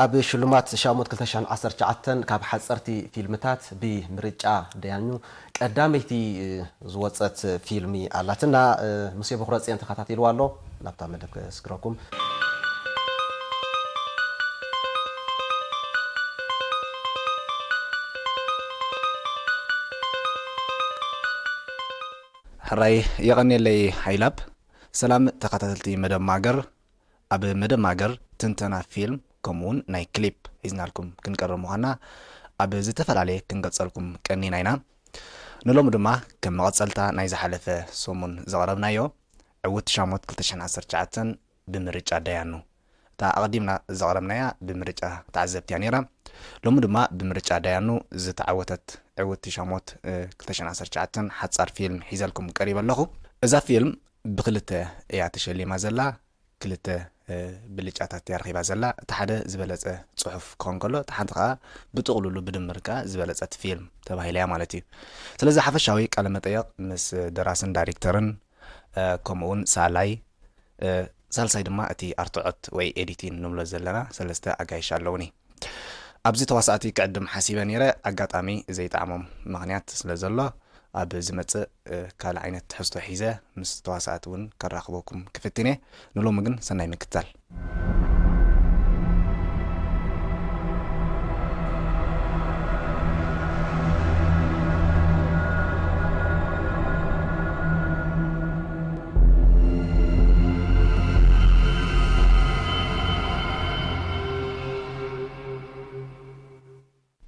ኣብ ሽልማት ሻሞት ክልተ ሽሕን ዓሰርተ ትሽዓተን ካብ ሓጸርቲ ፊልምታት ብምርጫ ደያኑ ቀዳመይቲ ዝወጸት ፊልሚ ኣላትና። ሙሴ በኹረጽዮን ተኸታቲልዋ ኣሎ። ናብታ መደብ ከስግረኩም። ሕራይ የቐንየለይ ሓይላብ። ሰላም ተኸታተልቲ መደብ ማገር። ኣብ መደብ ማገር ትንተና ፊልም ከምኡውን ናይ ክሊፕ ሒዝናልኩም ክንቀርብ ምዃንና ኣብ ዝተፈላለየ ክንገልጸልኩም ቀኒና ኢና። ንሎሚ ድማ ከም መቐጸልታ ናይ ዝሓለፈ ሰሙን ዘቕረብናዮ ዕውት ሻሞት ክልተ ሽሕን ዓሰርተ ትሽዓተን ብምርጫ ደያኑ። እታ ኣቐዲምና ዘቕረብናያ ብምርጫ ተዓዘብቲ እያ ነይራ። ሎሚ ድማ ብምርጫ ደያኑ ዝተዓወተት ዕውት ሻሞት፣ እ፣ ክልተ ሽሕን ዓሰርተ ትሽዓተን ሓጻር ፊልም ሒዘልኩም ቀሪበ ኣለኹ። እዛ ፊልም ብክልተ እያ ተሸሊማ ዘላ። ክልተ፣ እ፣ ብልጫታት እያ ረኺባ ዘላ። እቲ ሓደ ዝበለጸ ጽሑፍ ክኸውን ከሎ፣ እቲ ሓንቲ ከኣ ብጥቕሉሉ ብድምር ከኣ ዝበለጸት ፊልም ተባሂላ እያ ማለት እዩ። ስለዚ ሓፈሻዊ ቃለ መጠየቕ ምስ ደራስን ዳይሬክተርን፣ እ፣ ከምኡ እውን ሳላይ፣ እ፣ ሳልሳይ ድማ እቲ ኣርትዖት ወይ ኤዲቲን ንብሎ ዘለና ሰለስተ ኣጋይሽ ኣለውኒ። ኣብዚ ተዋሳእቲ ክዕድም ሓሲበ ነይረ፣ ኣጋጣሚ ዘይጠዓሞም ምኽንያት ስለ ዘሎ፣ ኣብ ዝመጽእ፣ እ፣ ካልእ ዓይነት ትሕዝቶ ሒዘ ምስ ተዋሳእቲ እውን ከራኽበኩም ክፍትን እየ። ንሎሚ ግን ሰናይ ምክትታል።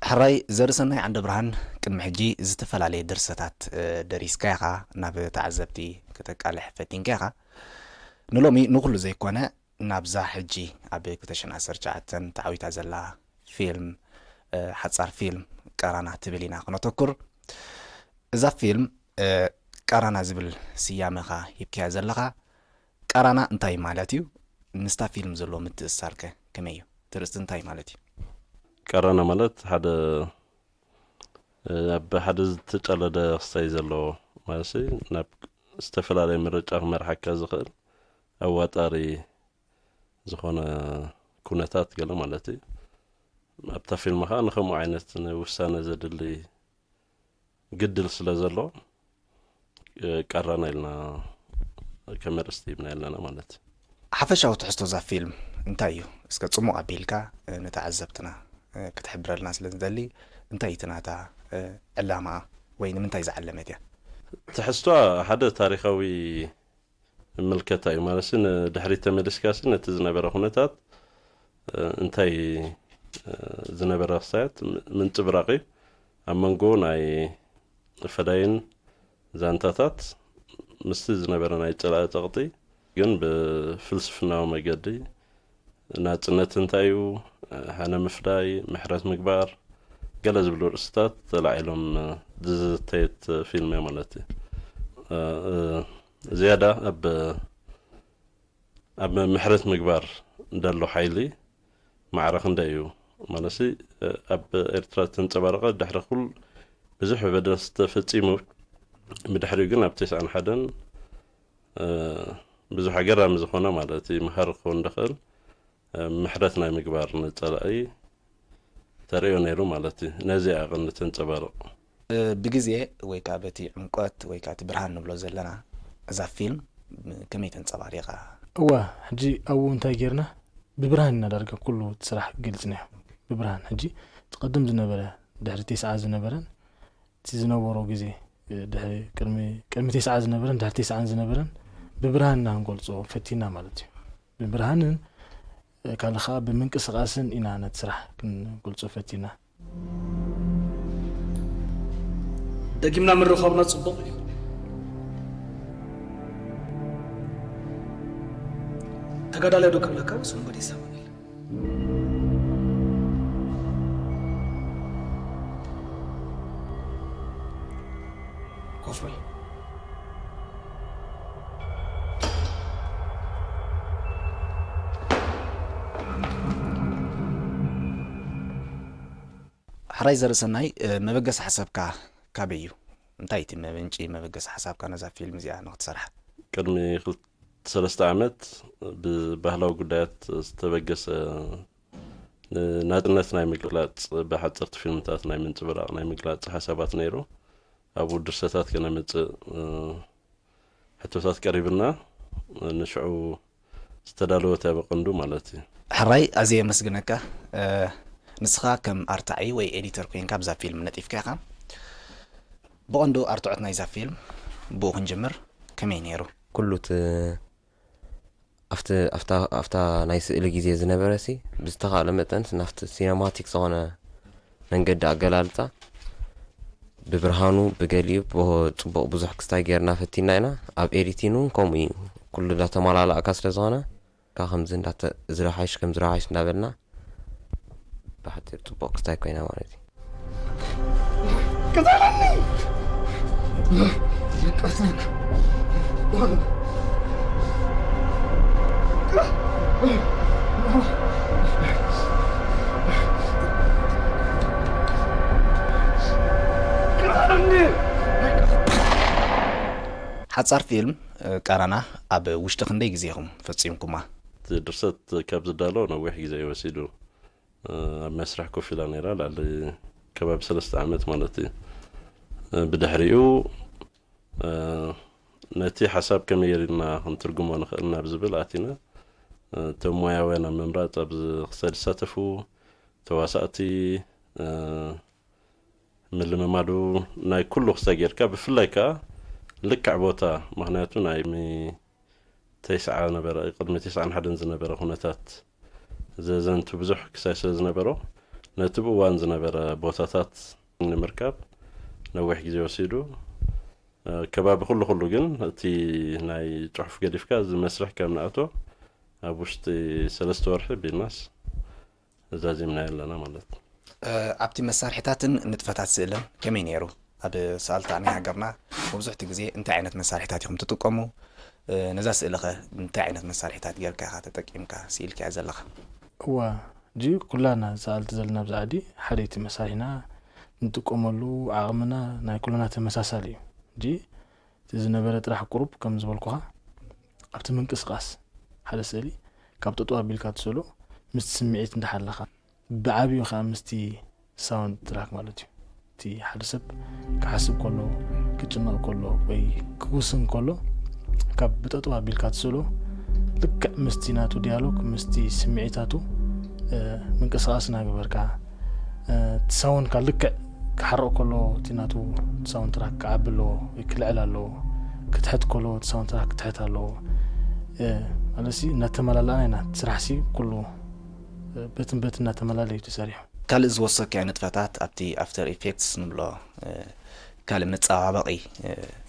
ሕራይ ዘርእሰናይ ዓንደብርሃን፣ ቅድሚ ሕጂ ዝተፈላለየ ድርሰታት፣ እ፣ ደሪስካ ኢኻ፣ ናብ ተዓዘብቲ ከተቃልሕ ፈቲንካ ኢኻ። ንሎሚ ንኹሉ ዘይኮነ፣ ናብዛ ሕጂ ኣብ ክልተ ሽሕን ዓሰርተ ትሽዓተን ተዓዊታ ዘላ ፊልም፣ እ፣ ሓጻር ፊልም ቀራና ትብል ኢና ክነተኩር። እዛ ፊልም፣ እ፣ ቀራና ዝብል ስያመኻ ሂብካያ ዘለኻ፣ ቀራና እንታይ ማለት እዩ? ምስታ ፊልም ዘለዎ ምትእስሳር ከ ከመይ እዩ? እቲ ርእስቲ እንታይ ማለት እዩ? ቀራና ማለት ሓደ፣ እ፣ ኣብ ሓደ ዝተጨለደ ክስታይ ዘለዎ፣ ማለት ሲ ናብ ዝተፈላለየ ምርጫ ክመርሓካ ዝኽእል ኣዋጣሪ ዝኾነ ኩነታት ገለ ማለት እዩ። ኣብታ ፊልም ኸኣ ንኸምኡ ዓይነት ንውሳነ ዘድሊ ግድል ስለ ዘሎ፣ እ፣ ቀራና ኢልና ከም ኣርእስቲ ሂብና ኣለና ማለት እዩ። ሓፈሻዊ ትሕዝቶ እዛ ፊልም እንታይ እዩ? እስከ ጽሙቕ ኣቢልካ፣ እ፣ ንተዓዘብትና፣ እ፣ ክትሕብረልና ስለ ንደሊ፣ እንታይ እዩ እቲ ናታ፣ እ፣ ዕላማኣ ወይ ንምንታይ ዝዓለመት እያ? ትሕዝቶኣ ሓደ ታሪኻዊ ምልከታ እዩ። ማለት ሲ ንድሕሪት ተመሊስካ ሲ ነቲ ዝነበረ ኩነታት፣ እ፣ እንታይ፣ እ፣ ዝነበረ ክስታያት ም-፣ ምንጽብራቕ እዩ። ኣብ መንጎ ናይ ፈዳይን ዛንታታት ምስቲ ዝነበረ ናይ ጸላኢ ጸቕጢ ግን ብፍልስፍናዊ መገዲ ናጽነት እንታይ እዩ፣ ሕነ ምፍዳይ፣ ምሕረት ምግባር፣ ገለ ዝብሉ ርእስታት ተላዒሎም ዝዝተየት ፊልም እያ ማለት እዩ። እ፣ እ፣ ዝያዳ ኣብ፣ ኣብ ምሕረት ምግባር ደሎ ሓይሊ ማዕረ ክንደይ እዩ? ማለትሲ፣ ኣብ ኤርትራ ዝተንጸባረቐ ድሕሪ ኩል ብዙሕ በደል ዝተፈጺሙ፣ ብድሕሪኡ ግን ኣብ ተስዓን ሓደን፣ እ፣ ብዙሕ ኣገራሚ ዝኾነ ማለት እዩ፣ መሃሪ ክኸውን ዝኽእል፣ እ፣ ምሕረት ናይ ምግባር ንጸላኢ ተርእዮ ነይሩ ማለት እዩ። ነዚ እያ ቀንዲ ተንጸባርቕ። እ፣ ብግዜ ወይ ከኣ በቲ ዕምቆት ወይ ከኣ እቲ ብርሃን ንብሎ ዘለና እዛ ፊልም ከመይ ተንጸባሪቓ? እወ፣ ሕጂ ኣብኡ እንታይ ጌርና? ብብርሃን ኢና ዳርጋ ኩሉ እቲ ስራሕ ገሊጽናዮ። ብብርሃን ሕጂ እቲ ቀደም ዝነበረ ድሕሪ ተስዓ ዝነበረን እቲ ዝነበሮ ግዜ፣ እ፣ ድሕሪ ቅድሚ፣ ቅድሚ ተስዓ ዝነበረን ድሕሪ ተስዓን ዝነበረን ብብርሃን ኢና ክንገልጾ ፈቲና ማለት እዩ። ብብርሃንን፣ እ፣ ካልእ ከኣ ብምንቅስቓስን ኢና ነቲ ስራሕ ክንገልጾ ፈቲና። ደጊምና ምርኻብና ጽቡቕ እዩ። ተጋዳላይ ዶ ክብለካ ወይስ ወንበዴ ሳሙኤል? ኮፍ በል። ሕራይ ዘርእሰናይ፣ እ፣ መበገሲ ሓሳብካ ካበይ እዩ? እንታይ እቲ መምንጪ መበገሲ ሓሳብካ ነዛ ፊልም እዚኣ ንኽትሰርሓ? ቅድሚ ክልተ ሰለስተ ዓመት ብባህላዊ ጉዳያት ዝተበገሰ ናጽነት ናይ ምግላጽ፣ ብሓጸርቲ ፊልምታት ናይ ምንጽብራቕ ናይ ምግላጽ ሓሳባት ነይሩ። ኣብኡ ድርሰታት ከነምጽእ ሕቶታት ቀሪብና፣ ንሽዑ ዝተዳለወት እያ ብቐንዱ ማለት እዩ። ሕራይ ኣዝየ የመስግነካ። ንስኻ ከም ኣርታዒ ወይ ኤዲተር ኮይንካ ኣብዛ ፊልም ነጢፍካ ኢኻ። ብቐንዱ ኣርትዖት ናይዛ ፊልም ብኡ ክንጅምር፣ ከመይ ነይሩ? ኩሉ እቲ ኣብቲ ኣብታ ኣብታ ናይ ስእሊ ግዜ ዝነበረ ሲ ብዝተኻእለ መጠን ናፍቲ ሲነማቲክ ዝኾነ መንገዲ ኣገላልጻ ብብርሃኑ ብገሊኡ ብጽቡቕ ብዙሕ ክስታይ ጌርና ፈቲና ኢና። ኣብ ኤዲቲን እውን ከምኡ እዩ። ኩሉ እንዳተመላላእካ ስለ ዝኾነ ካብ ከምዚ እንዳተ- እዚ ረሓይሽ ከምዚ ረሓይሽ እንዳበልና ብሓፂር ጽቡቕ ክስታይ ኮይና ማለት እዩ። ሓጻር ፊልም ቀረና ኣብ ውሽጢ ክንደይ ግዜ ኢኹም ፈጺምኩማ? እቲ ድርሰት ካብ ዝዳሎ ነዊሕ ግዜ እዩ ወሲዱ። ኣብ መስርሕ ኮፍ ኢላ ነይራ፣ ልዕሊ ከባቢ ሰለስተ ዓመት ማለት እዩ። ብድሕሪኡ ነቲ ሓሳብ ከመይ ጌርና ክንትርጉሞ ንኽእል ናብ ዝብል ኣቲና፣ እቶም ሞያውያን ኣብ ምምራጽ፣ ኣብዚ ክሳይ ዝሳተፉ ተዋሳእቲ፣ ምልምማዱ ናይ ኩሉ ክሳይ ጌርካ፣ ብፍላይ ከኣ ልክዕ ቦታ፣ ምኽንያቱ ናይ ሚ- ተስዓ ነበረ፣ ቅድሚ ተስዓን ሓደን ዝነበረ ኩነታት ዘዘንቱ ብዙሕ ክሳይ ስለ ዝነበሮ፣ ነቲ ብእዋን ዝነበረ ቦታታት ንምርካብ ነዊሕ ግዜ ወሲዱ። ከባቢ ኩሉ ኩሉ ግን እቲ ናይ ጽሑፍ ገዲፍካ፣ እዚ መስርሕ ከም ንኣቶ ኣብ ውሽጢ ሰለስተ ወርሒ ቢልናስ ዛዚምናዮ ኣለና ማለት። ኣብቲ መሳርሒታትን ንጥፈታት ስእልን ከመይ ነይሩ? ኣብ ሰኣልታ ናይ ሃገርና መብዝሕቲ ግዜ እንታይ ዓይነት መሳርሒታት ኢኹም ትጥቀሙ? ነዛ ስእሊ ኸ እንታይ ዓይነት መሳርሒታት ጌርካ ኢኻ ተጠቂምካ ስኢልካያ ዘለኻ? እዋ፣ እጂ ኩላና ሰኣልቲ ዘለና ኣብዚ ዓዲ ሓደይቲ መሳርሒና ንጥቀመሉ ዓቕምና ናይ ኩልና ተመሳሳሊ እዩ። እጂ እቲ ዝነበረ ጥራሕ ቁሩብ ከም ዝበልኩኻ ኣብቲ ምንቅስቓስ ሓደ ስእሊ ካብ ጠጠው ኣቢልካ ትስእሎ ምስቲ ስምዒት እንዳሓለኻ ብዓብዩ ከዓ ምስቲ ሳውንድ ትራክ ማለት እዩ። እቲ ሓደ ሰብ ክሓስብ ከሎ ክጭነቕ ከሎ ወይ ክውስን ከሎ ካብ ብጠጠው ኣቢልካ ትስእሎ ልክዕ ምስቲ ናቱ ዲያሎግ ምስቲ ስምዒታቱ ምንቅስቃስ እናገበርካ እቲ ሳውንድካ ልክዕ ክሓርቕ ከሎ እቲ ናቱ ሳውንድ ትራክ ክዓቢ ኣለዎ ወይ ክልዕል ኣለዎ፣ ክትሕት ከሎ እቲ ሳውንድ ትራክ ክትሕት ኣለዎ። ማለትሲ እናተመላላእና ኢና እቲ ስራሕሲ ኩሉ በትን በትን እናተመላለዩ ተሰሪሑ። ካልእ ዝወሰክዮ ንጥፈታት ኣብቲ ኣፍተር ኢፌክትስ ንብሎ ካልእ መጸባበቒ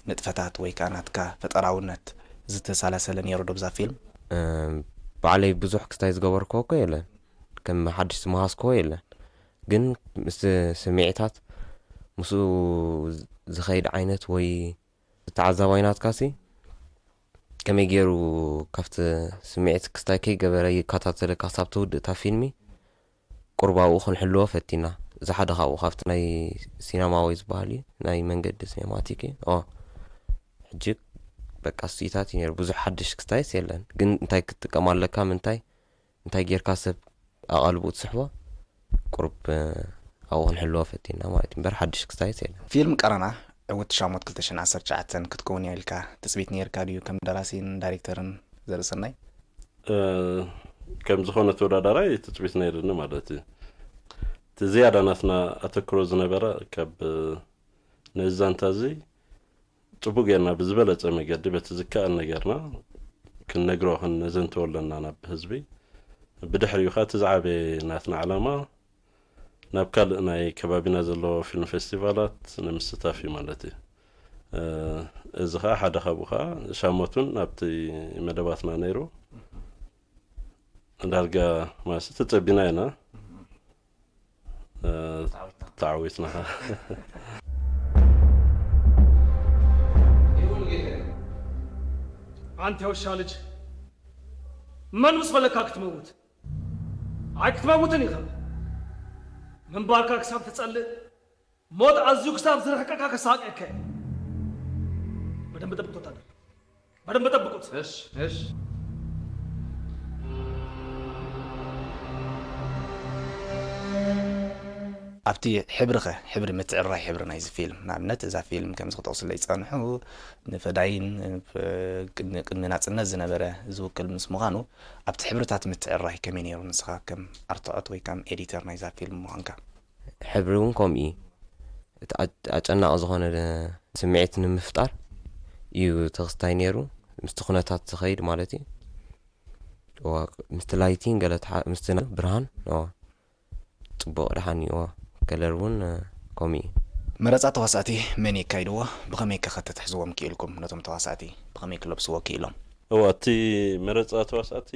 ንጥፈታት ወይ ከኣ ናትካ ፈጠራውነት ዝተሰላሰለ ነይሩ ዶ ብዛ ፊልም? ባዕለይ ብዙሕ ክስታይ ዝገበርክዎ እኮ የለን፣ ከም ሓድሽ ዝመሃዝክዎ የለን፣ ግን ምስቲ ስምዒታት ምስኡ ዝኸይድ ዓይነት ወይ ተዓዛባይ ናትካሲ ከመይ ገይሩ ካብቲ ስምዒት ክስታይ ከይገበረ ይከታተለካ ክሳብ ትውድእ እታ ፊልሚ ቁሩብ ኣብኡ ክንሕልዎ ፈቲና። እዚ ሓደ ካብኡ ካብቲ ናይ ሲነማዊ ዝበሃል እዩ፣ ናይ መንገዲ ሲነማቲክ እዩ። ኦ ሕጂ በቃ ስኢታት እዩ ነይሩ። ብዙሕ ሓድሽ ክስታይስ የለን፣ ግን እንታይ ክትጥቀም ኣለካ ምንታይ እንታይ ጌርካ ሰብ ኣቓልብኡ ትስሕቦ ቁሩብ ኣብኡ ክንሕልዎ ፈቲና ማለት እዩ እምበር ሓድሽ ክስታይስ የለን። ፊልም ቀረና ዕውት ሻሞት ክልተ ሽሕን ዓሰርተ ትሽዓተን ክትከውን እያ ኢልካ ትጽቢት ነይርካ ድዩ ከም ደራሲን ዳይሬክተርን ዘርእሰናይ? ከም ዝኾነ ተወዳዳራይ ትጽቢት ነይርኒ ማለት እዩ። እቲ ዝያዳ ናትና ኣተክሮ ዝነበረ ካብ ነዚ ዛንታ እዚ ጽቡቕ ጌርና ብዝበለጸ መገዲ በቲ ዝከኣል ነገርና ክንነግሮ ክንነዘንተወ ኣለና ናብ ህዝቢ። ብድሕሪኡ ኸኣ እቲ ዝዓበየ ናትና ዓላማ ናብ ካልእ ናይ ከባቢና ዘለዎ ፊልም ፌስቲቫላት ንምስታፍ እዩ ማለት እዩ። እዚ ኸኣ ሓደ ካብኡ ኸኣ ሻሞቱን ኣብቲ መደባትና ነይሩ። ዳርጋ ማለት ተጸቢና ኢና። ተዓዊትና። አንተ የውሻ ልጅ መን ምስ በለካ ክትመውት? ኣይክትመውትን ኢኻ። ምንባርካ ክሳብ ትጸልእ፣ ሞት ኣዝዩ ክሳብ ዝርሕቀካ ከሳቅየካ እዩ። በደንብ ጠብቅ ወታደር። በደንብ ጠብቁት። እሺ፣ እሺ። ኣብቲ ሕብሪ ኸ? ሕብሪ፣ ምትዕርራይ ሕብሪ ናይዚ ፊልም፣ ንኣብነት እዛ ፊልም ከምዚ ክጠቕሱለይ ዝጸንሑ፣ ንፈዳይን ቅድሚ ናጽነት ዝነበረ ዝውክል ምስ ምዃኑ፣ ኣብቲ ሕብርታት ምትዕርራይ ከመይ ነይሩ? ንስኻ ከም ኣርትዖት ወይ ከም ኤዲተር ናይዛ ፊልም ምዃንካ። ሕብሪ እውን ከምኡ እዩ። እቲ ኣጨናቒ ዝኾነ ስምዒት ንምፍጣር እዩ ተኽስታይ ነይሩ፣ ምስቲ ኩነታት ዝኸይድ ማለት እዩ። ምስቲ ላይቲን ገለ ምስቲ ብርሃን ጽቡቕ ደሓን እዩዎ። ከለር እውን ከምኡ እዩ። መረፃ ተዋሳእቲ መን የካይድዎ? ብኸመይ ከ ከተትሕዝዎም ክኢልኩም? ነቶም ተዋሳእቲ ብኸመይ ክለብስዎ ክኢሎም? እዋ፣ እቲ መረፃ ተዋሳእቲ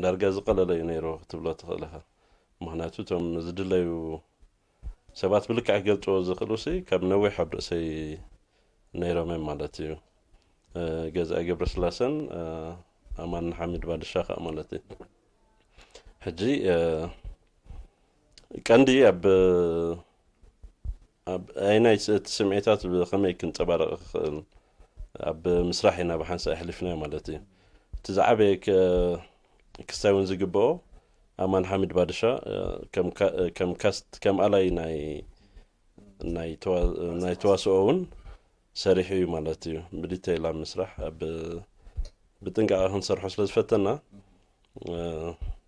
ዳርጋ ዝቐለለ እዩ ነይሩ ክትብሎ ትኽእል ኢኻ። ምኽንያቱ እቶም ዝድለዩ ሰባት ብልክዕ ክገልፅዎ ዝኽእሉ ሲ ካብ ነዊሕ ኣብ ርእሰይ ነይሮም እዮም ማለት እዩ። ገዛኢ ገብረስላሰን ኣማን ሓሚድ ባድሻ ከዓ ማለት እዩ። ሕጂ ቀንዲ ኣብ ኣብ ኣይናይ እቲ ስምዒታት ብኸመይ ክንፀባረቕ ክኽእል ኣብ ምስራሕ ኢና ብሓንሳእ ኣሕሊፍናዮ ማለት እዩ። እቲ ዝዓበየ ክስታይ እውን ዝግብኦ ኣማን ሓሚድ ባድሻ ከም ካስት ከም ኣላይ ናይ ናይ ተዋስኦ እውን ሰሪሑ እዩ ማለት እዩ። ብዲተይል ኣብ ምስራሕ ኣብ ብጥንቃቐ ክንሰርሖ ስለ ዝፈተና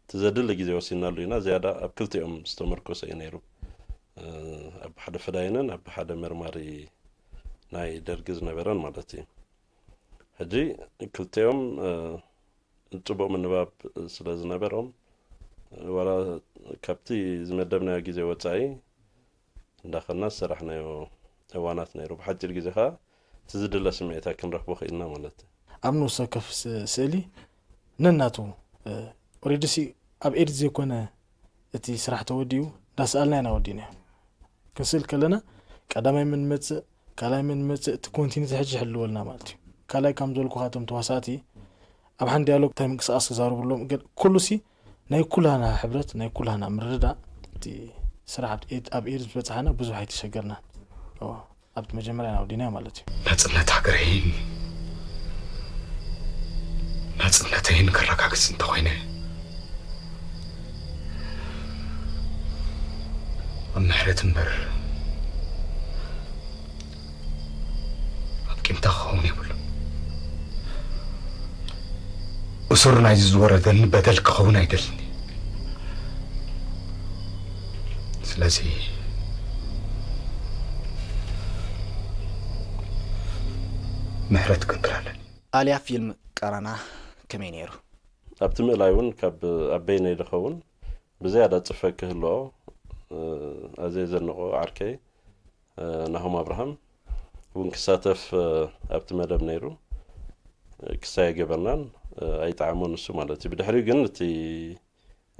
እቲ ዘድሊ ግዜ ወሲናሉ ኢና። ዝያዳ ኣብ ክልቲኦም ዝተመርኮሰ እዩ ነይሩ። ኣብ ሓደ ፈዳይንን ኣብ ሓደ መርማሪ ናይ ደርጊ ዝነበረን ማለት እዩ። ሕጂ ክልቲኦም ፅቡቕ ምንባብ ስለ ዝነበሮም ዋላ ካብቲ ዝመደብናዮ ግዜ ወፃኢ እንዳኸድና ዝሰራሕናዮ እዋናት ነይሩ። ብሓፂር ግዜ ከዓ እቲ ዝድለ ስምዒታት ክንረኽቦ ክኢልና ማለት እዩ። ኣብ ንኡስ ወከፍ ስእሊ ነናቱ ኦሬዲ ሲ ኣብ ኤዲት ዘይኮነ እቲ ስራሕ ተወዲኡ እንዳሰኣልና ኢና ወዲእናዮ። ክንስእል ከለና ቀዳማይ ምን መፅእ ካልኣይ ምን መፅእ እቲ ኮንቲኒቲ ሕጂ ይሕልወልና ማለት እዩ። ካልኣይ ከም ዝበልኩኻ እቶም ተዋሳእቲ ኣብ ሓንቲ ዲያሎግ እንታይ ምንቅስቃስ ክዛረቡ ኣለዎም ግን ኩሉ ሲ ናይ ኩላና ሕብረት ናይ ኩላና ምርዳእ እቲ ስራሕ ኣብ ኤድ- ኣብ ኤድ ዝበፅሓና ብዙሕ ኣይተሸገርናን። እዎ፣ ኣብቲ መጀመርያ ኢና ወዲናዮ ማለት እዩ። ናጽነት ሃገረይን ናጽነተይን ከረጋግጽ እንተኾይነ ኣብ ምሕረት እምበር ኣብ ቂምታ ክኸውን የብሉን። እሱር ናይዚ ዝወረደኒ በደል ክኸውን ኣይደልን። ስለዚ ምሕረት ክገብር ኣለኒ። ኣልያ ፊልም ቀረና ከመይ ነይሩ? ኣብቲ ምእላይ እውን ካብ ኣብ በይነይ ዝኸውን ብዝያዳ ጽፈት ክህልዎ ኣዝየ ዘድንቖ ዓርከይ ናሆም ኣብርሃም እውን ክሳተፍ ኣብቲ መደብ ነይሩ። ክስታይ ኣይገበርናን፣ ኣይጠዓሞን እሱ ማለት እዩ። ብድሕሪኡ ግን እቲ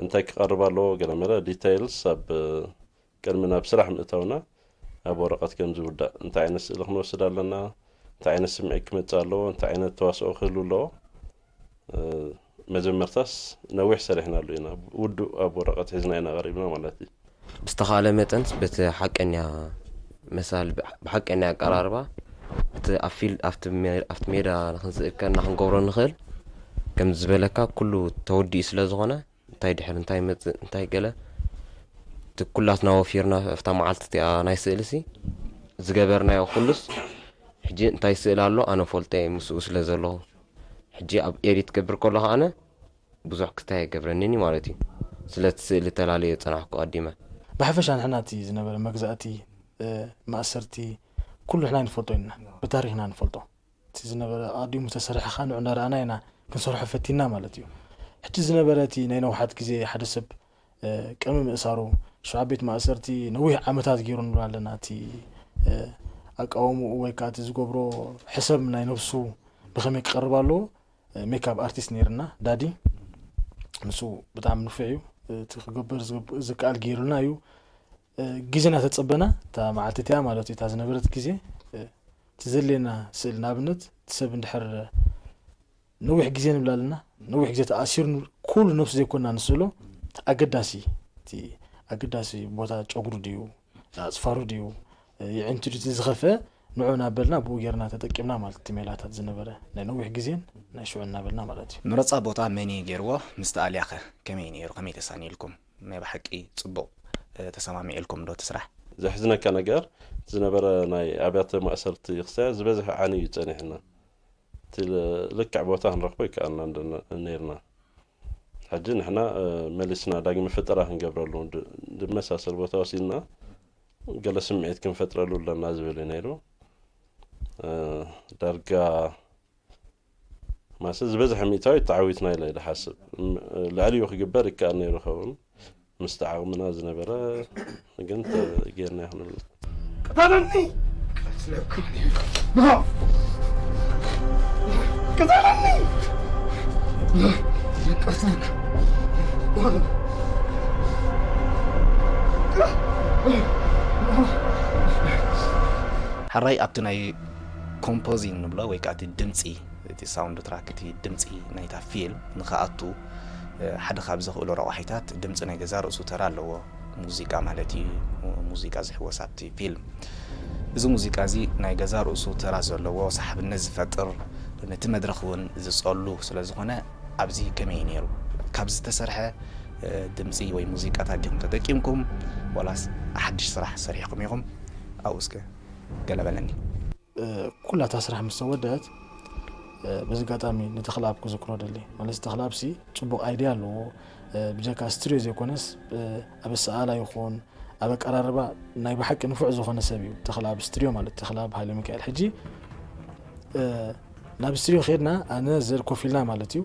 እንታይ ክቐርብ ኣለዎ ገለመለ ዲተይልስ ኣብ ቅድሚ ናብ ስራሕ ምእታውና ኣብ ወረቐት ከም ዝውዳእ እንታይ ዓይነት ስእሊ ክንወስድ ኣለና፣ እንታይ ዓይነት ስምዒት ክመፅእ ኣለዎ፣ እንታይ ዓይነት ተዋስኦ ክህሉ ኣለዎ። መጀመርታስ ነዊሕ ሰሪሕናሉ ኢና። ውዱእ ኣብ ወረቐት ሒዝና ኢና ቀሪብና ማለት እዩ። ብዝተኻእለ መጠን በቲ ሓቀኛ መሳል ብሓቀኛ ኣቀራርባ እቲ ኣብ ፊልድ ኣብቲ ሜዳ ክንስእል ከለና ክንገብሮ ንኽእል ከም ዝበለካ ኩሉ ተወዲኡ ስለ ዝኾነ እንታይ ድሕር እንታይ መፅእ እንታይ ገለ እቲ ኩላትና ወፊርና ኣብታ መዓልቲ እቲኣ ናይ ስእልሲ ዝገበርናዮ ኩሉስ ሕጂ እንታይ ስእል ኣሎ ኣነ ፈልጦ እየ ምስኡ ስለ ዘለኹ ሕጂ ኣብ ኤዲት ክገብር ከለኹ ኣነ ብዙሕ ክስታይ ኣይገብረንን እዩ ማለት እዩ። ስለቲ ስእሊ ተላለየ ዝጸናሕኩ ቀዲመ። ብሓፈሻ ንሕና እቲ ዝነበረ መግዛእቲ፣ ማእሰርቲ፣ ኩሉ ንሕና ንፈልጦ ኢና፣ ብታሪኽና ንፈልጦ። እቲ ዝነበረ ኣቐዲሙ ዝተሰርሐ ኸኣ ንዑ እንዳረኣና ኢና ክንሰርሖ ፈቲንና ማለት እዩ። ሕጂ ዝነበረ እቲ ናይ ነውሓት ግዜ ሓደ ሰብ ቅድሚ ምእሳሩ ሸውዓት ቤት ማእሰርቲ ነዊሕ ዓመታት ገይሩ ንብል ኣለና። እቲ ኣቃውምኡ ወይ ከዓ እቲ ዝገብሮ ሕሰብ ናይ ነብሱ ብኸመይ ክቐርብ ኣለዎ ሜክኣፕ ኣርቲስት ነይርና ዳዲ ንሱ ብጣዕሚ ንፉዕ እዩ እቲ ክገብር ዝከኣል ገይሩልና እዩ ግዜ እናተፀበና እታ መዓልቲ እቲኣ ማለት እዩ እታ ዝነበረት ግዜ እቲ ዘድልየና ስእል ንኣብነት እቲ ሰብ እንድሕር ነዊሕ ግዜ ንብል ኣለና ነዊሕ ግዜ ተኣሲሩ ኩሉ ነብሱ ዘይኮንና ንስእሎ እቲ ኣገዳሲ እቲ ኣገዳሲ ቦታ ጨጉሩ ድዩ ኣፅፋሩ ድዩ የዒንቱ ድዩ ዝኸፍአ ንዑ እናበልና ብኡ ጌርና ተጠቂምና ማለት እቲ ሜላታት ዝነበረ ናይ ነዊሕ ግዜን ናይ ሽዑ እናበልና ማለት እዩ። መረፃ ቦታ መን እዩ ገይርዎ? ምስቲ ኣልያኸ ከመይ ነይሩ? ከመይ ተሳኒልኩም? ናይ ብሓቂ ፅቡቕ ተሰማሚዕልኩም ዶ እቲ ስራሕ? ዘሕዝነካ ነገር ዝነበረ ናይ ኣብያተ ማእሰርቲ ክሳያ ዝበዝሐ ዓኒ እዩ ጸኒሕና። እቲ ልክዕ ቦታ ክንረኽቦ ይከኣልና ነርና። ሕጂ ንሕና መሊስና ዳግመ ፈጠራ ክንገብረሉ ዝመሳሰል ቦታ ወሲድና ገለ ስምዒት ክንፈጥረሉ ኣለና ዝብል እዩ ነይሩ። ዳርጋ ማሰ ዝበዝሐ ሚእታዊ ተዓዊትና ኢለ ዝሓስብ። ልዕሊኡ ክግበር ይከኣል ነይሩ ኸውን። ምስቲ ዓቕምና ዝነበረ ግን ጌርና ይኹንብል። ቅተለኒ! ቅተለኒ! ሕራይ ኣብቲ ናይ ኮምፖዚንግ ንብሎ ወይ ከዓ እቲ ድምፂ እቲ ሳውንድ ትራክ እቲ ድምፂ ናይታ ፊልም ንክኣቱ ሓደ ካብ ዘኽእሎ ረቋሒታት ድምፂ ናይ ገዛ ርእሱ ተራ ኣለዎ። ሙዚቃ ማለት እዩ። ሙዚቃ ዝሕወስ ኣብቲ ፊልም። እዚ ሙዚቃ እዚ ናይ ገዛ ርእሱ ተራ ዘለዎ ሰሓብነት ዝፈጥር ነቲ መድረኽ እውን ዝፀሉ ስለዝኾነ ኣብዚ ከመይ እዩ ነይሩ? ካብ ዝተሰርሐ ድምፂ ወይ ሙዚቃታት ዲኹም ተጠቂምኩም ዋላስ ሓድሽ ስራሕ ሰሪሕኩም ኢኹም? ኣብኡ እስከ ገለ በለኒ። ኩላ እታ ስራሕ ምስ ተወደአት በዚ ኣጋጣሚ ንተኽለኣብ ክዝክሮ ደሊ ማለት ተኽለኣብ ሲ ፅቡቕ ኣይድያ ኣለዎ ብጀካ ስትድዮ ዘይኮነስ ኣብ ኣሰኣላ ይኹን ኣብ ኣቀራርባ ናይ ብሓቂ ንፉዕ ዝኾነ ሰብ እዩ ተኽለኣብ ስትድዮ ማለት ተኽለኣብ ሃይለ ሚካኤል ሕጂ ናብ ስትድዮ ከድና ኣነ ዘር ኮፍ ኢልና ማለት እዩ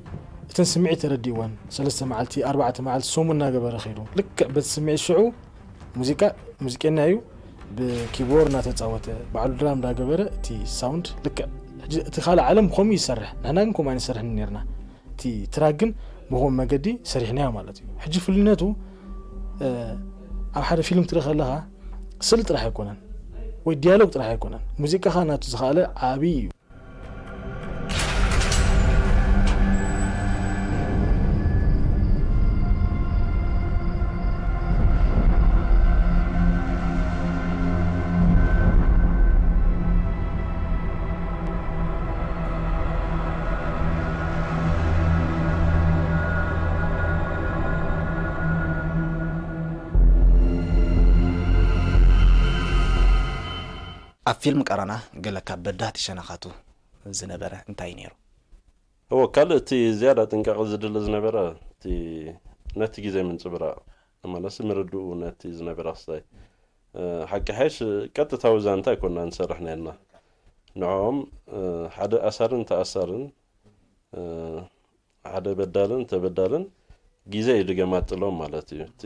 እተን ስምዒት ተረዲእወን ሰለስተ መዓልቲ ኣርባዕተ መዓልቲ ሰሙን እናገበረ ከይዱ ልክዕ በቲ ስምዒት ሽዑ ሙዚቃ ሙዚቀኛ እዩ ብኪቦርድ እናተፃወተ ባዕሉ ድራም እንዳገበረ እቲ ሳውንድ ልክዕ ሕጂ እቲ ካልእ ዓለም ብኸምኡ ይሰርሕ ንሕና ግን ከምኡ ኣይንሰርሕን ነርና እቲ ትራክ ግን ብኸምኡ መገዲ ሰሪሕናዮ ማለት እዩ ሕጂ ፍልነቱ ኣብ ሓደ ፊልም ትርኢ ከለኻ ስእሊ ጥራሕ ኣይኮነን ወይ ዲያሎግ ጥራሕ ኣይኮነን ሙዚቃኻ ናቱ ዝኸኣለ ዓብዪ እዩ ኣብ ፊልም ቀረና ገለ ካብ በዳህቲ ሸነኻቱ ዝነበረ እንታይ እዩ ነይሩ? እወ ካልእ እቲ ዝያዳ ጥንቃቐ ዝድሊ ዝነበረ እቲ ነቲ ግዜ ምንፅብራቕ ማለትሲ ምርድኡ ነቲ ዝነበረ ክስታይ ሓቂ ሓይሽ ቀጥታዊ ዛንታ ኣይኮና ንሰርሕ ነርና ንዕኦም ሓደ ኣሳርን ተኣሳርን ሓደ በዳልን ተበዳልን ግዜ እዩ ድገማጥሎም ማለት እዩ እቲ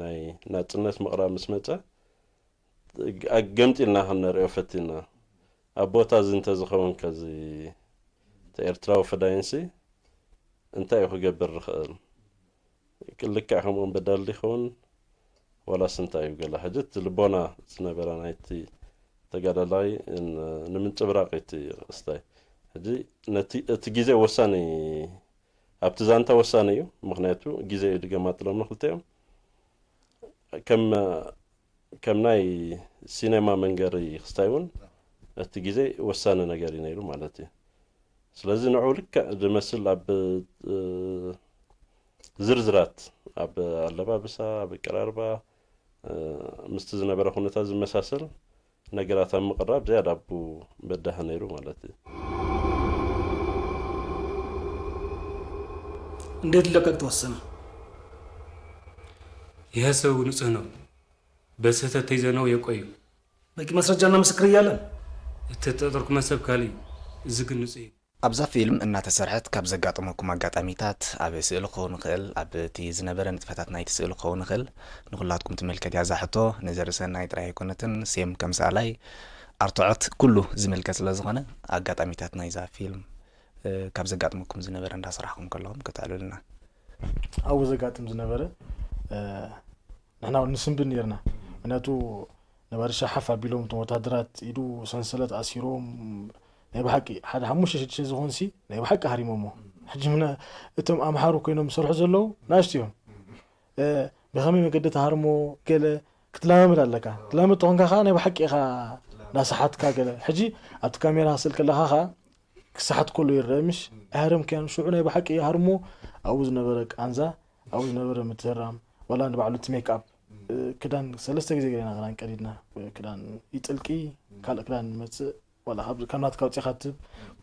ናይ ናፅነት ምቕራብ ምስ መፀ ገምጢልና ክንሪኦ ፈቲና ኣብ ቦታ እዚ እንተዝኸውን ከዚ እቲ ኤርትራዊ ፈዳይንሲ እንታይ እዩ ክገብር ዝኽእል ልክዕ ከምኦም በዳሊ ይኸውን ዋላስ እንታይ እዩ ገለ ሕጂ እቲ ልቦና ዝነበረ ናይቲ ተጋዳላይ ንምንፅብራቕ እቲ ክስታይ ሕጂ ነቲ እቲ ግዜ ወሳኒ ኣብቲ ዛንታ ወሳኒ እዩ ምክንያቱ ግዜ እዩ ድገማጥሎም ንክልተኦም ከም ከም ናይ ሲኔማ መንገሪ ክስታይ እውን እቲ ግዜ ወሳኒ ነገር እዩ ነይሩ ማለት እዩ ስለዚ ንዑ ልክዕ ዝመስል ኣብ ዝርዝራት ኣብ ኣለባብሳ ኣብ ኣቀራርባ ምስቲ ዝነበረ ኩነታት ዝመሳሰል ነገራት ኣብ ምቕራብ ዝያዳ ኣቡ በዳህ ነይሩ ማለት እዩ እንዴት ለቀቅ ተወሰነ ይህ ሰው ንጹህ ነው በስህተት ተይዘነው የቆዩ በቂ ማስረጃና ምስክር እያለን እተጠርኩ መሰብ ካሊ እዚ ግን ንጹህ እዩ ኣብዛ ፊልም እናተሰርሐት ካብ ዘጋጠመኩም ኣጋጣሚታት ኣብ ስእሊ ክኸውን ይኽእል ኣብ እቲ ዝነበረ ንጥፈታት ናይቲ ስእሊ ክኸውን ይኽእል ንኩላትኩም ትምልከት እያ እዛ ሕቶ ንዘርሰናይ ጥራይ ኣይኮነትን ሴም ከም ሰኣላይ ኣርትዖት ኩሉ ዝምልከት ስለ ዝኾነ ኣጋጣሚታት ናይዛ ፊልም ካብ ዘጋጥመኩም ዝነበረ እንዳሰራሕኩም ከለኹም ከተዕልልና ኣብኡ ዘጋጥም ዝነበረ ንሕና እውን ንስንብድ ነርና ምክንያቱ ነባሪ ሻሓፍ ኣቢሎም እቶም ወታደራት ኢዱ ሰንሰለት ኣሲሮም ናይ ብሓቂ ሓደ ሓሙሽተ ሽዱሽተ ዝኾንሲ ናይ ብሓቂ ሃሪሞሞ ሕጂ ምነ እቶም ኣምሓሩ ኮይኖም ዝሰርሑ ዘለዉ ናእሽቱ እዮም ብኸመይ መገዲ ተሃርሞ ገለ ክትላማመድ ኣለካ ትላመድ ተኾንካ ከዓ ናይ ብሓቂ ኢኻ ናሰሓትካ ገለ ሕጂ ኣብቲ ካሜራ ክስእል ከለኻ ከዓ ክሰሓት ከሎ ይረአ ምሽ ኣይሃረምክያን ሽዑ ናይ ብሓቂ ይሃርሞ ኣብኡ ዝነበረ ቃንዛ ኣብኡ ዝነበረ ምትህራም ዋላ ንባዕሉ እቲ ሜክኣፕ ክዳን ሰለስተ ግዜ ገለና ክዳን ቀዲድና። ክዳን ይጥልቂ፣ ካልእ ክዳን ይመጽእ፣ ዋላ ካብ ካብ ናትካ ኣውጺኻ ትብ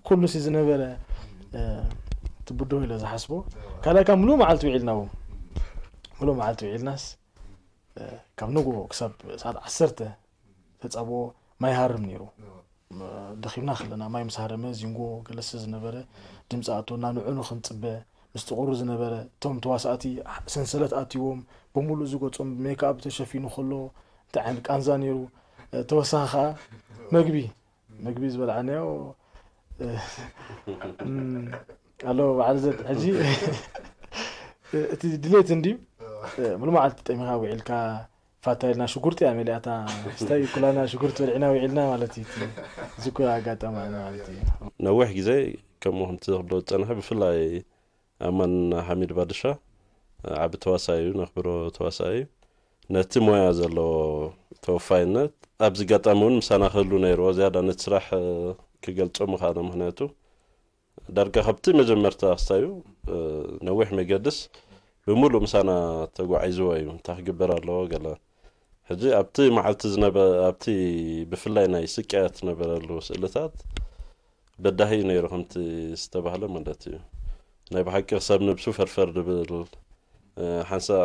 ኩሉ ሲ ዝነበረ ትብድሆ ኢለ ዝሓስቦ። ካልኣይ ካብ ምሉእ መዓልቲ ውዒልና፣ ምሉእ መዓልቲ ውዒልናስ ካብ ንጎ ክሳብ ሰዓት ዓሰርተ ተጻብኦ ማይ ሃርም ነይሩ። ደኺምና ከለና ማይ ምስ ሃረመ ዚንጎ ገለሰ ዝነበረ ድምፂ ኣቶና ንዕኑ ክንፅበ ምስ ጥቑሩ ዝነበረ እቶም ተዋሳእቲ ሰንሰለት ኣትዎም ብምሉእ ዝገጾም ብሜክኣፕ ተሸፊኑ ከሎ እንታይ ዓይነት ቃንዛ ነይሩ። ተወሳኺ ከዓ መግቢ መግቢ ዝበላዕናዮ ኣሎ በዓል ዘድ ሕጂ እቲ ድሌት እንድዩ። ሙሉ መዓልቲ ጠሚኻ ውዒልካ ፋታ ኢልና ሽጉርቲ እያ መሊኣታ ስታይ ኩላና ሽጉርቲ በሊዕና ውዒልና ማለት እዩ። እዚ ኩላ ኣጋጠማ ማለት እዩ። ነዊሕ ግዜ ከምኡ ከምቲ ክብሎ ዝፀንሐ ብፍላይ ኣማን ሓሚድ ባድሻ ዓቢ ተዋሳኢ እዩ፣ ነኽብሮ ተዋሳኢ እዩ። ነቲ ሞያ ዘለዎ ተወፋይነት ኣብዚ ኣጋጣሚ እውን ምሳና ክህሉ ነይርዎ። ዝያዳ ነቲ ስራሕ ክገልጾ ምኽኣለ፣ ምኽንያቱ ዳርጋ ካብቲ መጀመርታ ክሳዩ ነዊሕ መገድስ ብምሉእ ምሳና ተጓዒዝዎ እዩ። እንታይ ክግበር ኣለዎ ገለ ሕጂ ኣብቲ መዓልቲ ዝነበ ኣብቲ ብፍላይ ናይ ስቅያት ዝነበረሉ ስእልታት በዳሂ እዩ ነይሩ፣ ከምቲ ዝተባህለ ማለት እዩ። ናይ ብሓቂ ሰብ ነብሱ ፈርፈር ድብል ሓንሳእ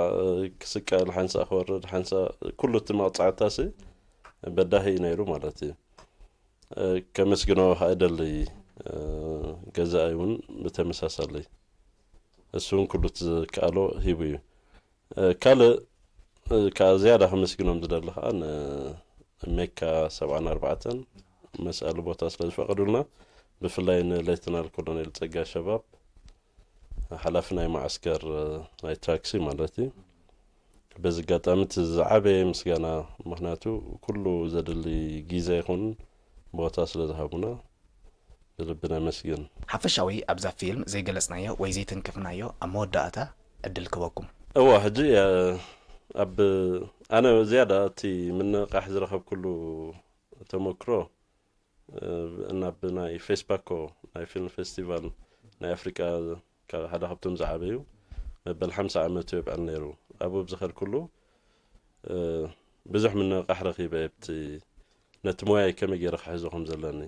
ክስቀል ሓንሳእ ክወርድ ሓንሳእ ኩሉ እቲ መቕፃዕታሲ በዳሂ እዩ ነይሩ ማለት እዩ። ከመስግኖ ከዓ እደሊ። ገዛኢ እውን ብተመሳሳሊ እሱ እውን ኩሉ እቲ ዝከኣሎ ሂቡ እዩ። ካልእ ከዓ ዝያዳ ከመስግኖም ዝደሊ ከዓ ንሜካ ሰብዓን ኣርባዕተን መስኣሊ ቦታ ስለ ዝፈቀዱልና፣ ብፍላይ ንሌተናል ኮሎኔል ፀጋ ሸባብ ሓላፊ ናይ ማዓስከር ናይ ታክሲ ማለት እዩ። በዚ ኣጋጣሚ እቲ ዝዓበየ ምስጋና፣ ምክንያቱ ኩሉ ዘድሊ ጊዘ ይኹን ቦታ ስለ ዝሃቡና ብልቢ ነመስግን። ሓፈሻዊ ኣብዛ ፊልም ዘይገለጽናዮ ወይ ዘይተንከፍናዮ ኣብ መወዳእታ ዕድል ክበኩም። እዋ ሕጂ ኣብ ኣነ ዝያዳ እቲ ምንቕቃሕ ዝረኸብኩሉ ተመክሮ ናብ ናይ ፌስፓኮ ናይ ፊልም ፌስቲቫል ናይ ኣፍሪቃ ሓደ ካብቶም ዝዓበዩ መበል ሓምሳ ዓመቱ የብዕል ነይሩ። ኣብኡ ብዝኸድኩሉ ብዙሕ ምንቕቃሕ ረኺበ እየ፣ ነቲ ሞያይ ከመይ ገይረ ክሕዞ ከም ዘለኒ።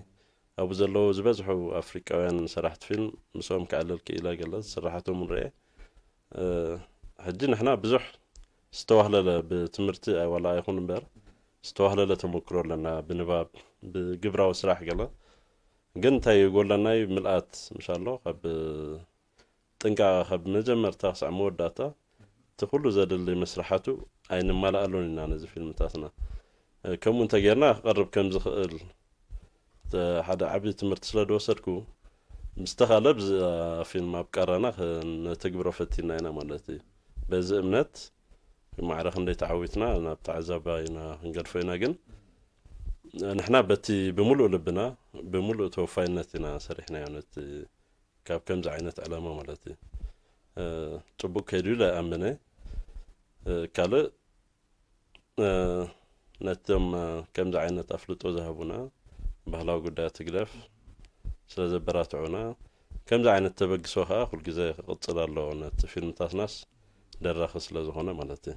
ኣብኡ ዘለዉ ዝበዝሑ ኣፍሪቃውያን ሰራሕቲ ፊልም ምስኦም ክዕልል ክኢለ፣ ገለ ስራሓቶም እውን ርኤ። ሕጂ ንሕና ብዙሕ ዝተዋህለለ ብትምህርቲ ዋላ ኣይኹን እምበር ዝተዋህለለ ተመክሮ ኣለና፣ ብንባብ ብግብራዊ ስራሕ ገለ። ግን እንታይ ይጎለና እዩ? ምልኣት ምሻሎ ካብ ጥንቃቐ ካብ መጀመርታ ክሳዕ መወዳእታ እቲ ኩሉ ዘድሊ መስርሓቱ ኣይንማልኣሉን ኢና ነዚ ፊልምታትና። ከምኡ እንተጌርና ክቐርብ ከም ዝኽእል ሓደ ዓብዪ ትምህርቲ ስለ ዝወሰድኩ፣ ምስ ተኻለ ብዛ ፊልም ኣብ ቀረና ክነተግብሮ ፈቲና ኢና ማለት እዩ። በዚ እምነት ማዕረ ክንደይ ተዓዊትና ናብ ተዓዛባይና ክንገድፎ ኢና። ግን ንሕና በቲ ብምሉእ ልብና ብምሉእ ተወፋይነት ኢና ሰሪሕናዮ ነቲ ካብ ከምዚ ዓይነት ዕላማ ማለት እዩ። ጽቡቅ ከይዱ ኢለ እኣምን እየ። ካልእ ነቶም ከምዚ ዓይነት ኣፍልጦ ዝሃቡና ባህላዊ ጉዳያት ህግደፍ ስለ ዘበራትዑና፣ ከምዚ ዓይነት ተበግሶ ከዓ ኩልግዜ ክቕጽል ኣለዎ፣ ነቲ ፊልምታትናስ ደራኺ ስለ ዝኾነ ማለት እዩ።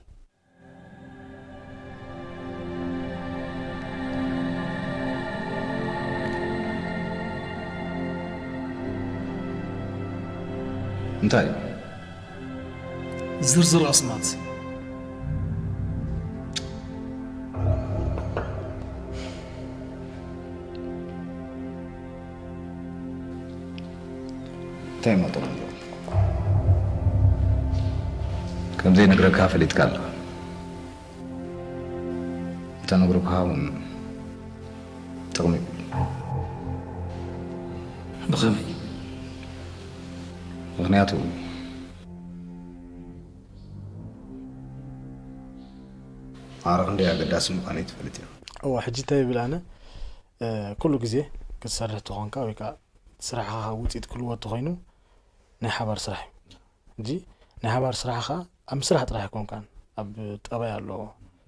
እንታይ ዝርዝር ኣስማት እንታይ መጠን ከምዘይነግረካ ፈሊጥካ ኣለኻ። እንተነግሩካ እውን ጥቕሚ የብሉን። ብኸመይ? ምኽንያቱ ማዕረ ክንደይ ኣገዳሲ ምዃነይ ትፈልጥ ኢኻ። እዋ ሕጂ እንታይ ይብል ኣነ ኩሉ ግዜ ክትሰርሕ ተኾንካ ወይ ከዓ ስራሕኻ ውፅኢት ክልዎ ተኾይኑ ናይ ሓባር ስራሕ እዩ። ሕጂ ናይ ሓባር ስራሕኻ ኣብ ምስራሕ ጥራሕ ኣይኮንካን፣ ኣብ ጠባይ ኣሎ፣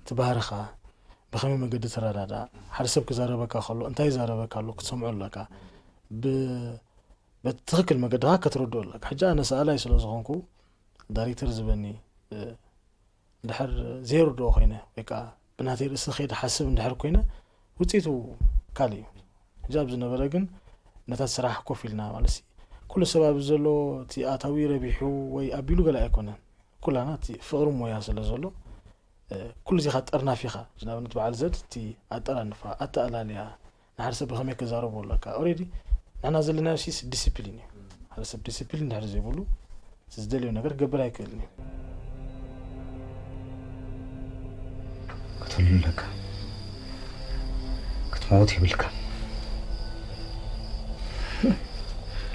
እቲ ባህርኻ፣ ብኸመይ መገዲ ትረዳዳእ፣ ሓደ ሰብ ክዛረበካ ከሎ እንታይ ይዛረበካ ኣሎ ክትሰምዖ ኣለካ፣ በቲ ትኽክል መገዲ ከዓ ከተረድኦ ኣለካ። ሕጂ ኣነ ሰኣላይ ስለ ዝኾንኩ ዳይሬክተር ዝበኒ እንድሕር ዘይርድኦ ኮይነ ወይ ከዓ ብናተይ ርእሲ ከይድ ሓስብ እንድሕር ኮይነ ውፅኢቱ ካልእ እዩ። ሕጂ ኣብ ዝነበረ ግን ነታ ስራሕ ኮፍ ኢልና ማለት ሲ ኩሉ ሰብ ኣብዚ ዘሎ እቲ ኣታዊ ረቢሑ ወይ ኣቢሉ ገለ ኣይኮነን። ኩላና እቲ ፍቕሪ ሞያ ስለ ዘሎ ኩሉ ዚኻ ጠርናፊኻ ንኣብነት በዓል ዘድ እቲ ኣጠራንፋ ኣተኣላልያ ንሓደ ሰብ ብኸመይ ክዛረቦ ኣለካ ኦሬዲ ንሕና ዘለና ሲስ ዲስፕሊን እዩ። ሓደ ሰብ ዲስፕሊን ድሕሪ ዘይብሉ እቲ ዝደልዮ ነገር ክገብር ኣይክእልን እዩ። ክትህሉ ኣለካ ክትመውት የብልካ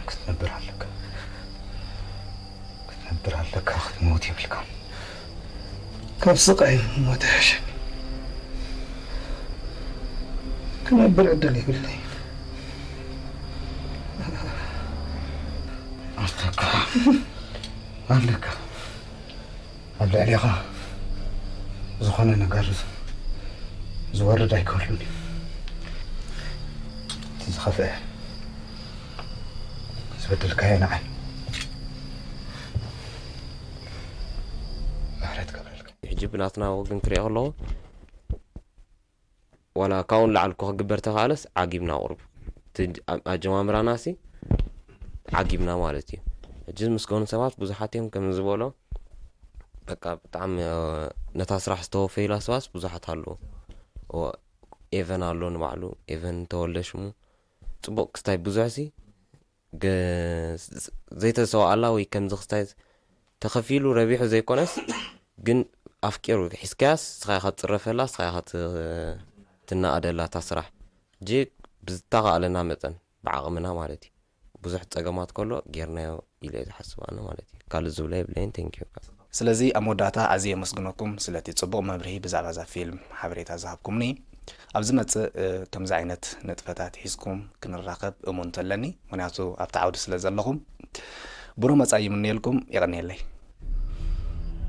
ክትነብር ኣለካ ክትነብር ኣለካ ክትመውት የብልካ ካብ ስቃይ ሞት ይሕሸኒ ክነብር ዕድል የብለይ ኣለካ ኣለካ ኣብ ልዕሌኻ ዝኾነ ነገር ዝወርድ ኣይክህሉን እዩ እቲ ዝኸፍአ ዝበደልካዮ ንዓይ ምሕረት ገብረልካ ሕጂ ብናትና ወግን ክሪኦ ከለኹ ዋላ ካብኡ ንላዕሊ እኮ ክግበር ተኻእለስ ዓጊብና ቁሩብ እቲ ኣጀማምራናሲ ዓጊብና ማለት እዩ። ሕጂ ዝምስገኑ ሰባት ብዙሓት እዮም ከም ዝበሎ በቃ ብጣዕሚ ነታ ስራሕ ዝተወፈዩላ ሰባት ብዙሓት ኣለዉ። ኤቨን ኣሎ ንባዕሉ ኤቨን ተወልደ ሽሙ ፅቡቅ ክስታይ ብዙሕ ሲ ዘይተሰዋኣላ ወይ ከምዚ ክስታይ ተኸፊሉ ረቢሑ ዘይኮነስ ግን ኣፍቂሩ ሒዝካያስ ንስኻ ኢኻ ትፅረፈላ ንስኻ ኢኻ ትናኣደላ እታ ስራሕ ሕጂ ብዝተኻእለና መጠን ብዓቕምና ማለት እዩ ብዙሕ ፀገማት ከሎ ጌርናዮ ኢለ እየ ዝሓስብ ኣነ ማለት እዩ ካልእ ዝብሎ የብለይን thank you ስለዚ ኣብ መወዳእታ ኣዝየ የመስግነኩም ስለቲ ጽቡቕ መብርሂ ብዛዕባ እዛ ፊልም ሓበሬታ ዝሃብኩምኒ። ኣብ ዝመጽእ ከምዚ ዓይነት ንጥፈታት ሒዝኩም ክንራኸብ እሙንት ኣለኒ፣ ምኽንያቱ ኣብቲ ዓውዲ ስለ ዘለኹም። ብሩህ መጻኢ ይምነየልኩም። የቐንየለይ።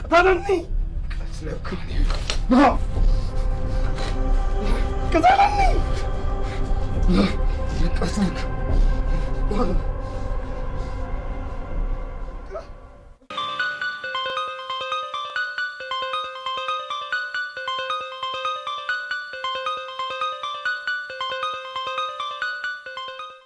ቅተለኒ! ቅተለኒ!